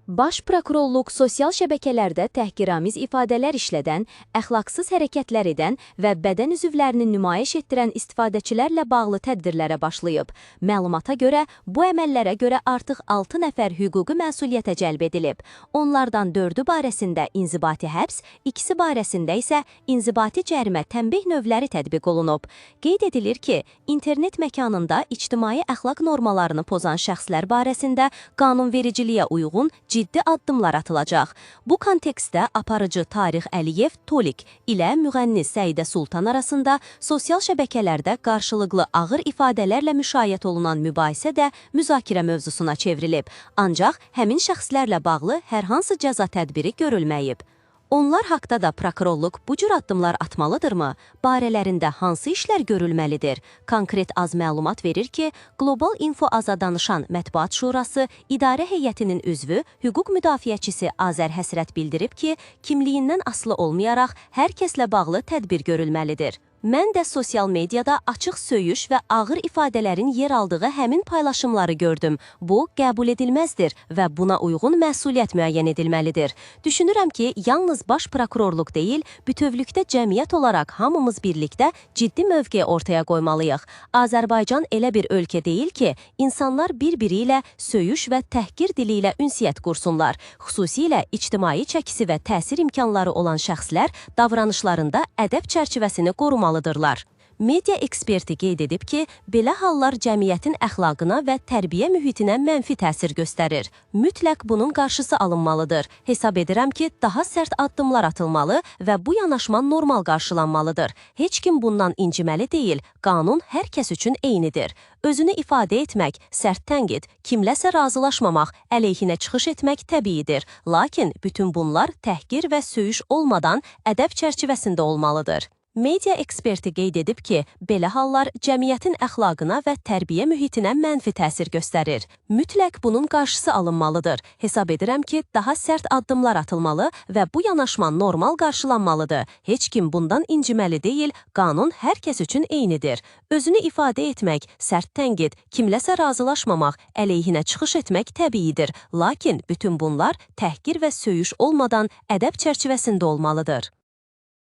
Baş prokurorluq sosial şəbəkələrdə təhqiramiz ifadələr işlədən, əxlaqsız hərəkətlər edən və bədən üzvlərini nümayiş etdirən istifadəçilərlə bağlı tədbirlərə başlayıb. Məlumata görə, bu əməllərə görə artıq 6 nəfər hüquqi məsuliyyətə cəlb edilib. Onlardan 4-ü barəsində inzibati həbs, ikisi barəsində isə inzibati cərimə tənbih növləri tətbiq olunub. Qeyd edilir ki, internet məkanında ictimai əxlaq normalarını pozan şəxslər barəsində qanunvericiliyə uyğun ciddi addımlar atılacaq. Bu kontekstdə aparıcı Tarix Əliyev Tolik ilə müğənni Səidə Sultan arasında sosial şəbəkələrdə qarşılıqlı ağır ifadələrlə müşayiət olunan mübahisə də müzakirə mövzusuna çevrilib. Ancaq həmin şəxslərlə bağlı hər hansı cəza tədbiri görülməyib. Onlar haqda da prokurorluq bu cür addımlar atmalıdırmı? Barələrində hansı işlər görülməlidir? Konkret az məlumat verir ki, Global Info Aza danışan Mətbuat Şurası İdarə Heyətinin üzvü, hüquq müdafiəçisi Azər Həsrət bildirib ki, kimliyindən asılı olmayaraq hər kəslə bağlı tədbir görülməlidir. Mən də sosial mediada açıq söyüş və ağır ifadələrin yer aldığı həmin paylaşımları gördüm. Bu qəbul edilməzdir və buna uyğun məsuliyyət müəyyən edilməlidir. Düşünürəm ki, yalnız baş prokurorluq deyil, bütövlükdə cəmiyyət olaraq hamımız birlikdə ciddi mövqe ortaya qoymalıyıq. Azərbaycan elə bir ölkə deyil ki, insanlar bir-biri ilə söyüş və təhqir dili ilə ünsiyyət qursunlar. Xüsusilə ictimai çəkisi və təsir imkanları olan şəxslər davranışlarında ədəb çərçivəsini qorumalıdırlar. Media eksperti qeyd edib ki, belə hallar cəmiyyətin əxlaqına və tərbiyə mühitinə mənfi təsir göstərir. Mütləq bunun qarşısı alınmalıdır. Hesab edirəm ki, daha sərt addımlar atılmalı və bu yanaşma normal qarşılanmalıdır. Heç kim bundan inciməli deyil. Qanun hər kəs üçün eynidir. Özünü ifadə etmək, sərt tənqid, kimləsə razılaşmamaq, əleyhinə çıxış etmək təbiidir. Lakin bütün bunlar təhqir və söyüş olmadan ədəb çərçivəsində olmalıdır. Media eksperti qeyd edib ki, belə hallar cəmiyyətin əxlaqına və tərbiyə mühitinə mənfi təsir göstərir. Mütləq bunun qarşısı alınmalıdır. Hesab edirəm ki, daha sərt addımlar atılmalı və bu yanaşma normal qarşılanmalıdır. Heç kim bundan inciməli deyil, qanun hər kəs üçün eynidir. Özünü ifadə etmək, sərt tənqid, kimləsə razılaşmamaq, əleyhinə çıxış etmək təbiidir. Lakin bütün bunlar təhqir və söyüş olmadan ədəb çərçivəsində olmalıdır.